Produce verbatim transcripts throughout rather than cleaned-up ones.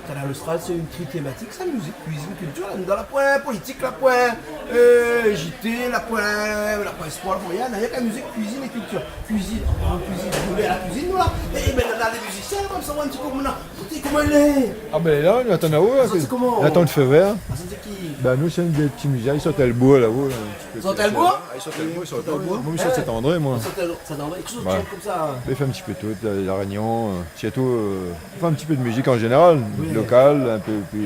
Kanal Austral, sé in tri tématik, sa, mizik, kuizine, kiltir, la, dan la poin politik, la poin, euh, J T, la poin, la poin spor, la poin rien, na rienk la mizik, kuizine é kiltir. Kuizine, oh, kuizine, nou lé a la kuizine, nou, la. É, é, bin, na lé mizisien, la, konmsa, in ti pé, koman, koté, koman i lé ? Ah, bin, la, nou atann anlèr, la. Ah, sa, sé koman ? Nou atann Fé Vèr. Ah, sa, sé ki ? Bin, nou, sé in dé ti mizisien, i sort Èlbour, la-o, la, in ti pé. Sort Èlbour ? Ah, i sort Èlbour, i sort Èlbour. Moin, mi sort Sint-André, moin. Sort Èlbour, Sint-André. Kosa zot i fé konmsa ? Bin, i fé in ti pé tout, la, La Rényon, euh, sirtou, euh, i fé in ti pé de mizik an zénéral, lokal, in pé, pi,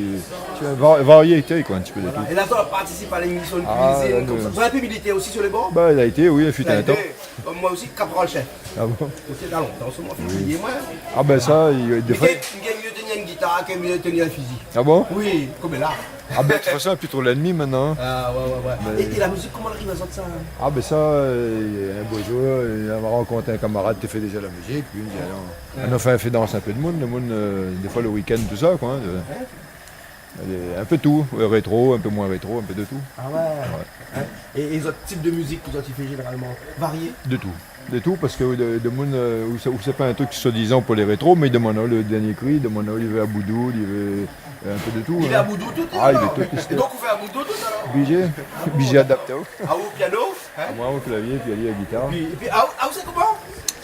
tu vois, va-, variété, koi, in ti pé de tout. Voilà. É la, zot la partisip a lémision de kuizine, konmsa. Ah, la, nou. Zot la pi milité osi sur lé bor ? Bin, la été, oui, fut in tan. Sa la été. Euh, moin osi, kaporal shèf. Ah bon ? Osi, la lontan, sé moin, fé oublié, moin. Ah bin, sa, i, défoi... Mé mi gingn mié tenir in gitar ke mié tenir in fizi. Ah bon ? Oui, konm la. Ah bin, de tout fason, pli tro lènmi mintnan, hein. Ah, ouais, ouais, ouais. Mé... É, é la mizik, koman la ariv azot sa, hein ? Ah bin sa, euh, in bo zour, euh, nou la rankont in kamarad té fé déza la mizik, pi nou di, alon, nou fé, fé dans in pé de moun, le moun, euh, défoi le week-end, tousa, koi, hein, de, in pé tout, euh, rétro, in pé moin rétro, in pé de tout. Ah ouais. Ouais. Hein ? É, é zot tip de mizik ke zot i fé zénéralman varié ? De tout. De tout, parske de, de moun, euh, ou sé, ou sé pa in trik soi-dizan pou lé rétro, mé i demann le dernié kri, i demann, i vé aboudou, i vé, euh, in pé de tout, hein. I vé aboudou tout, alor ? Ah, i vé tout. É donk, ou fé aboudou tout, alor ? Oblizé. Ah bon ? Oblizé adapté, oui. Ah, ou o piano, hein ? Ah, moin o klavié, pi ali a gitar. Pi, épi, ah, ou, ah, ou sé koman ?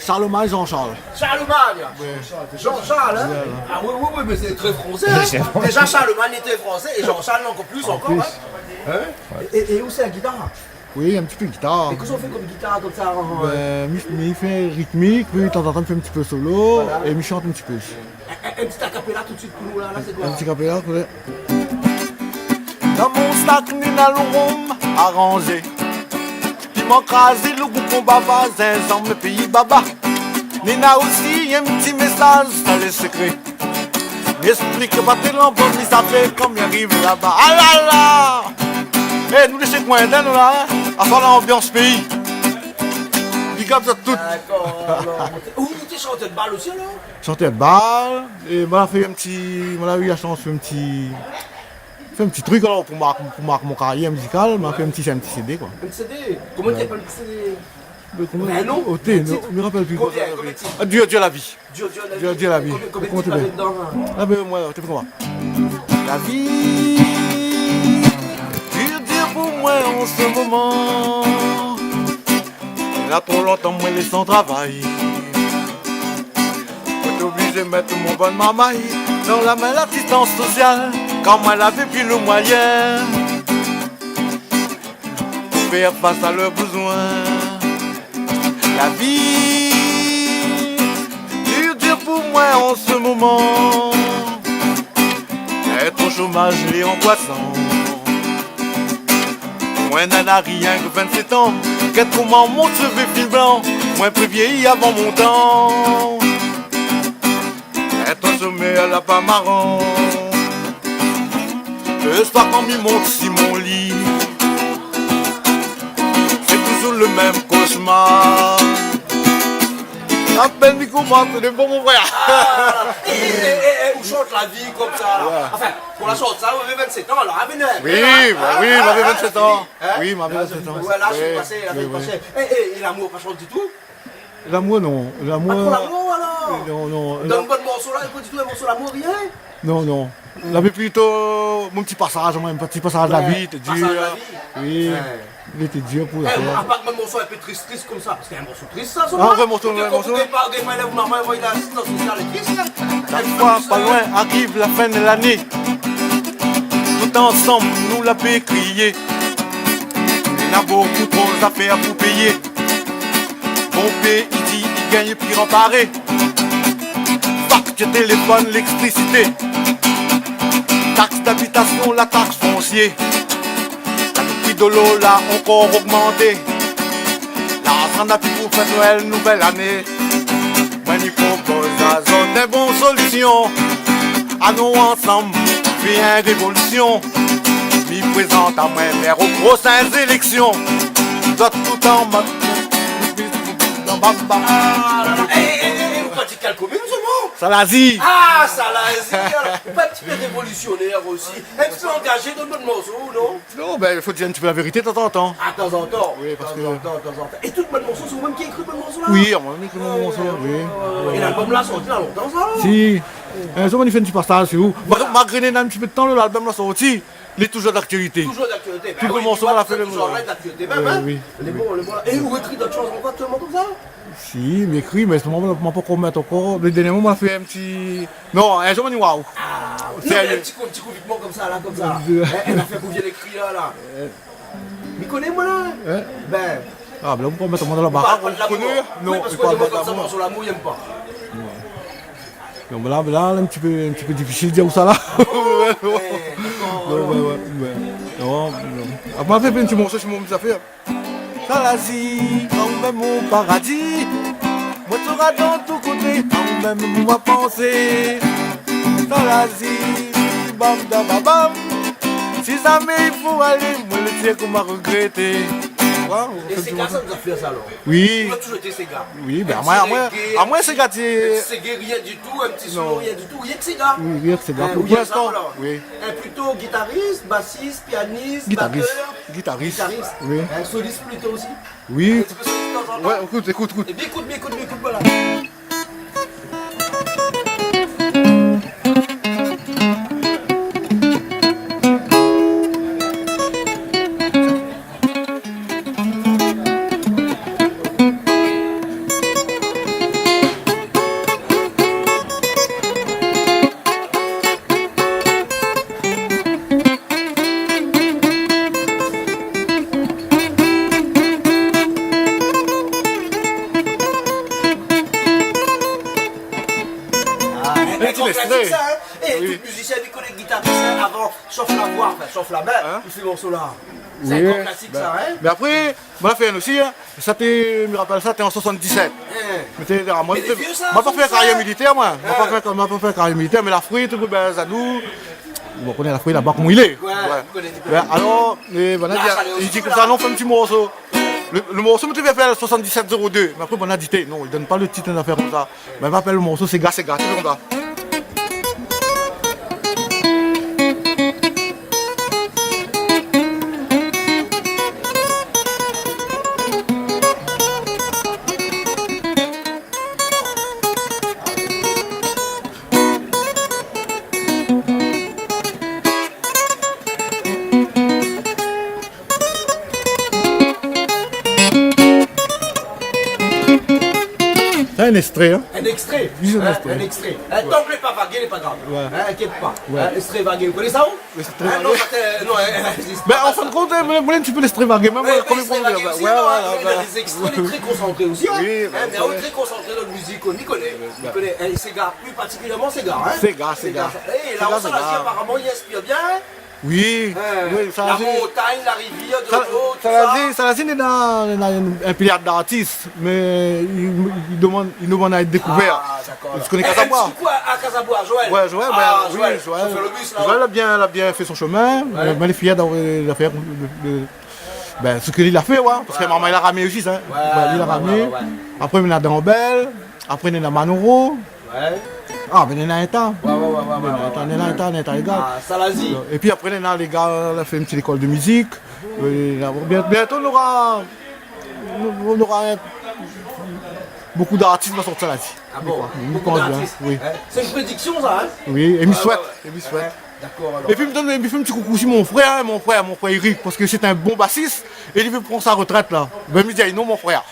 Charlemagne, Jean-Charles. Charlemagne. Ouais. Jean-Charles, hein ? Ouais, ouais. Ah oui, oui, oui, mé sé tré fransé, hein. Sé fransé. Déza, Charlemagne lété fransé, é Jean-Charles ankor plis, ankor, hein. An plis. Hein ? Ouais. É, é, é ou sé la gitar ? Oui, in ti pé gitar. É kosa ou fé konm gitar konmsa, an... Bin, mi, mi fé ritmik, pi tanzantan mi fé in ti pé solo, é mi shant in ti pé. Voilà. In, in, in ti a cappella tout de suite pou nou, la, la, sé koi ? In ti a cappella, pou lé... Dan mon stak néna lo rom aranzé. Piman krazé, lo gou konbava, zinzanm, péi baba. Néna osi in ti mésaz, sa lé sekré. Mi ésplik pa té lanbo mi sa fé kan mi ariv laba. Ah la la ! Eh, nou lé shé Gwendin, nou la, hein ? Avan lanbians péi. Big up zot tout. Dakor, alor, ou té, ou té shantèr de bal osi, alor ? Shantèr de bal, é moin la fé in ti, moin la u la shans fé in ti, fé in ti trik, alor, pou mark, pou mark mon karièr mizikal, moin la fé in ti, in ti CD, koi. In ti CD ? Koman i apèl le CD ? Mé koman... Bin non. Oté, non, mi rapèl pi. Konbien, konbien de tit ? Ah, Dur, dur la vi. Dur, dur la vi. Dur, dur la vi. Konbien, konbien de tit ladan, hein ? Ah bin, moin, té fé koman ? La vi dur, dur pou moin an se moman. La pou lontan moin lé san travay. Moin té oblizé mèt mon bann marmay dan la min lasistans sosial, kan moin lavé pi le moiyin pou fé fas a lèr bouzoin. La vi dur, dur pou moin an se moman. Èt o shomaz lé angoisan. Moin néna rienk vinn-sèt an. Gèt koman mon sévé fine blan. Moin pé vièyi avan mon tan. Èt o shomèr la pa maran. Le soir kan mi mont si mon li, sé touzour le mèm koshmar. Apèn mi komans, lé bon, mon frèr. Ah, é, é, é, é, ou shant la vi konmsa, la. Ouais. Anfin, pou la shant sa, ou lavé vinn-sèt an, la, hein, Benoît ? Oui, bah oui, moin lavé vinn-sèt an. Hein ? Oui, moin lavé vinn-sèt an. Ouais, la, sé pasé, la vi pasé. Oui. É, é, é lamour, pa shant ditou ? Lamour, non. Lamour, pa tro lamour, alor ? Non, non. Dan bann morso la, i pé ditou in morso lamour, rien ? Non, non. Lavé plito mon ti pasaz, moin, in ti pasaz la vi, té dir. Pasaz la vi. Oui. Ouais. Lété dir pou la fèr. Eh, apar bann morso in pé tris, tris konmsa, parske in morso tris, sa, sé... Ah, vré morso, vré morso. Ou té konpran pa, ou gingn pa lèv momon, ou la asistans sosial é tris, la. Shak foi pa loin, ariv la fin de lané. Tout ansanm, nou la pé kriyé. Néna bokou tro zafèr pou péyé. Bonpé i di i gingn pi ranparé. Faktir téléfone, léktrisité, taks d'abitasion, la taks fonsié. La pri de lo la ankor ogmanté. Larzan na pi pou fèt Noèl, nouvèl ané. Moin mi propoz azot in bon solision. Anon ansanm fé in révolision. Mi prézant amoin vèr o prosin zélèksion. Zot tout an mot... Ah la la. Eh, eh, eh, eh, ou pa di kèl komine, solman ? Salazie. Ah, Salazie, alor. Ou pa in ti pé révolisionèr osi ? In ti pé angazé dan bann morso, non ? Non, bin, i fo dir in ti pé la vérité tanzantan. Ah, tanzantan. Oui, parske... Tanzantan, tanzantan. É tout bann morso, sé ou mèm ki ékri bann morso la ? Oui, moin mi ékri mon morso, oui. Ah ouais, ouais, ouais. É lalbom la sorti la lontan sa, alor ? Si. In zour, nou fé in ti pasaz si ou. Voilà. Malgré néna in ti pé d'tan, lalbom la sorti, li lé toujour d'aktialité. Toujour d'aktialité. Tout bann morso, nou la fé le toujour mèm, in. Wi, wi. Lé bon, lé bon. É ou ékri dot shoz ankor aktièlman konmsa ? Si, mi ékri, mé an se moman, ma pankor mèt ankor. Le dernié moman, ma fé in ti, non, in zour, ma di, waouh. Ah, non, mé in ti kou, in ti kou vitman konmsa, la, konmsa. Euh. In, in afèr k'ou vien ékri la, la. Euh. Mi koné, moin, la. Hein ? Ben. Ah, ben, ou pé mèt amoin dan la barak, ou koné, non, wi, parske ou di amoin konmsa, morso lamour, mi yèm pa. Ouais. Donc là, là, in ti pé, in ti pé difisil dir sa, la. Ah bon ? Ouais, ouais. Eh, d'accord, alors. Ouais, ouais, ouais. Non, non. Apré, ma fé in ti morso si mon zafèr. Salazie, ou mèm mon paradi. Moin sra dan tout koté, ou mèm ou va pansé. Salazie, bam, bam, bam, bam. Si zamé i fo alé, moin lé sir k'ou va regrété. Ouais, ou fé in ti morso. É séga, sa nou la fé sa, alor. Oui. Ou la toujour été séga. Oui, ben, amoin, amoin, amoin, séga, ti... In ti ségé, rien du tout, in ti solo, rien du tout, rienk séga. Oui, rienk séga. Pou linstan, la. Oui. Plito gitaris, basis, pianis, batèr. Gitaris. Gitaris, oui. In solis plito osi. Oui. In ti pé solis tanzantan. Ouais, ékout, ékout, ékout. Ébin, ékout, ékout, ékout, voilà. Ah, in gran klasik sa, in. É tout mizisien i koné gitaris, in, avan, sof la voi, anfin, sof la min, i fé morso la. Sé in gran klasik sa, in. Mé apré, moin la fé in osi, in. Sa té, mi rapèl sa, té an soisant-disèt. Mé té, ah, moin, moin la pa fé karièr militèr, moin. Moin la pa fé, moin la pa fé karièr militèr, mé la frit, ben, Zanou. Bon, ou koné la frit laba koman i lé. Ouais, ou koné. Ben, alor, mé voilà, la, i di konmsa, nou fé in ti morso. Le, le morso, mi té vien fé soisant-disèt zéro dé. Mé apré, moin la di, té, non, i donn pa le tit, in afèr konmsa. Mé ma apèl le morso Séga Séga, té konmsa. Sa in ékstré, in. In ékstré. Zis in ékstré. In, in ékstré. In, tank lé pa vagué, lé pa grav. Ouais. In, inkièt pa. Ouais. In, ékstré vagué. Ou koné sa, ou ? Ékstré vagué. In, non, sa té, non, in, in, ben, an fin d'kont, in, moin, moin, in ti pé ékstré vagué, mèm, ouais, koman i pran, ékstré vagué osi, voilà, non, mé néna dé ékstré lé tré konsantré osi, in. Oui, ben, mé oui. Tré konsantré dan la mizik, ou koné. Ben. Ou koné, in, séga, pli partikilièrman séga, in. Séga, séga. Séga, séga. É la, sa la di, aparaman, i inspir bien, in. Oui, oui, sa la di, la montagn, la rivièr, de lo, tousa. Sa la di, sa la di, néna, néna in, in pléyad d'artis, mé i, i domann, i domann a èt dékouvèr. Ah, dakor, alor. Ou koné Kazaboua ? É, é, in ti koukou a, a Kazaboua, Joël. Ouais, Joël, ben, oui, Joël. Joël, Joël la bien, la bien fé son shomin. Ouais. Mé, mé lé fièr d'avoir, euh, la fé, le, le, ben, sak li la fé, ouais, parske momon li la ramé osi, sa. Ouais, li la ramé. Ouais, ouais, ouais. Apré, néna Dambèl. Apré, néna Manoro. Ouais. Ah, ben, néna in ta. Ouais, ouais, ouais, ouais. Néna in ta, néna in ta, néna in ta, lé gars. Ah, Salazie. Épi apré, néna lé gars, la fé in ti lékol de mizik. Euh, la, bien, bientôt, nora, nora in, bonpé d'artis va sortir la-dsi. Ah bon ? Mi pans bien, oui. Bonpé d'artis. In ? Sé in prédiksion, sa, in ? Oui, é mi souèt, é mi souèt. Ouais, ouais, ouais. Dakor, alor. Épi, mi donn, épi, fé in ti koukou osi mon frèr, in, mon frèr, mon frèr Eric, parske sé in bon basis, é li vé pran son retrèt, la. Ben, mi di, non, mon frèr.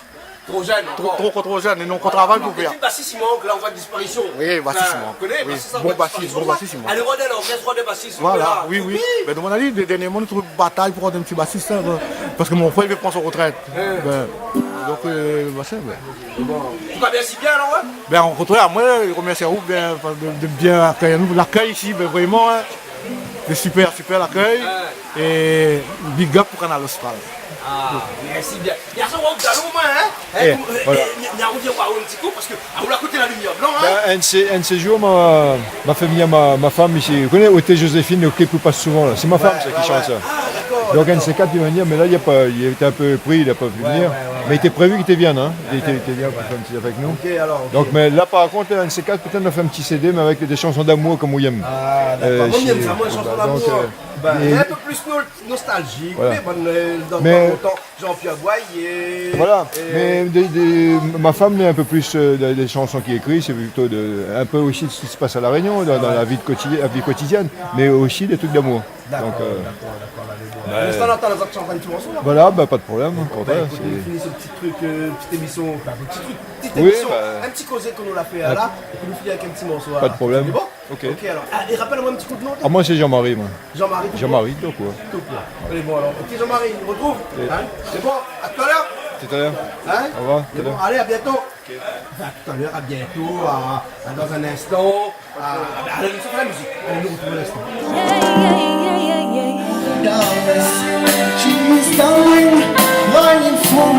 Tro jèn ankor. Tro, tro, tro jèn, é nou travay pou fé. Non, épi basis i mank, la, ou voi disparision. Oui, basis i mank. Ou koné, oui, basis, bon basis, bon basis i mank. Alé, rod, alor, rès rod basis. Voilà, oui, oui. Ben, nou, nou la di, dèrnièrman, nou trouv batay pou rod in ti basis, sa, ben, parske mon frèr, li vé pran son retrèt. Ouais. Ben, donk, euh, machin, ben. Bon. An tou ka, mèrsi bien, alor, in ? Ben, o kontrèr, moin, mi remèrsi aou, ben, de, de bien akèy anou. Lakèy isi, ben, vréman, in, sé super, super lakèy. Ouais. É big up pou Kanal Austral. Ah, mèrsi bien. Garson, ou dalon, moin, in ? In, eh, ou, euh, voilà. Eh, ni, ni a ou di aou in ti kou, parske, ah, ou la koté la limièr blan, in ? Ben, in de sé, in de sé zour, ma, ma fé vnir ma, ma fanm isi. Ou koné, oté Joséphine, oté pou pas souvan, la. Sé ma fanm, sa, ki shant sa. Ouais, ouais, ouais. Ah, dakor, dakor. Donk, in de sé kat, li va vnir, mé la, li la pa, li lété in pé pri, li la pa pu vnir. Ouais, ouais, ouais. Mé li té prévi li té vien, in. Li té, li té vien pou fé in ti avèk nou. Ok, alor, ok. Donk, mé la, par kont, in de sé kat, pétèt, nou va fé in ti CD, mé avèk dé shanson d'amour konm ou yèm. Ah, dakor. Euh, moin, mi yèm sa, moin, shanson d'amour. Donk, euh, Bin, é in pé plis no-, nostalzik, voilà, mé bon, euh, dan tan lontan, Jean-Pierre Boyer, voilà, euh, mé de, de, ma femme lé in pé plis, euh, de, de shanson ki ékri, sé plito de, in pé osi de sak i pas La Rényon, dan, dan la vi de kotidien-, la vi kotidièn, mé osi dé trik d'amour. Dakor, dakor, dakor, la, lé bon. Donk, euh, bin, mé sa, nou antann azot shant in ti morso, la. Voilà, bin, pa de problèm, o kontrèr, sé... Bin, ékout, nou fini so ti trik, euh, ti émision, anfin, ti trik, ti émision, in ti kozé ke nou la fé la, é nou fini avèk in ti morso, pa de problèm. Lé bon ? Ok. Ok, alor. Ah, é rapèl amoin in ti kou de non. Ah, moin sé Jean-Marie, moin. Jean-Marie, tout kour. Jean-Marie, tout kour. Tout kour. Alé, bon, alor. Ok, Jean-Marie, nou artrouv. Oui. Hein ? Lé bon, à tout à l'heure. Tout à l'heure. Hein ? Au revoir, tout à l'heure. Lé bon, alé, à bientôt. Ok. Bin, à tout à l'heure, à bientôt, à, à, dans un instant. Ah, bin, alé, nou sort la mizik. Alé, nou artrouv à l'instant. She's dying, lying for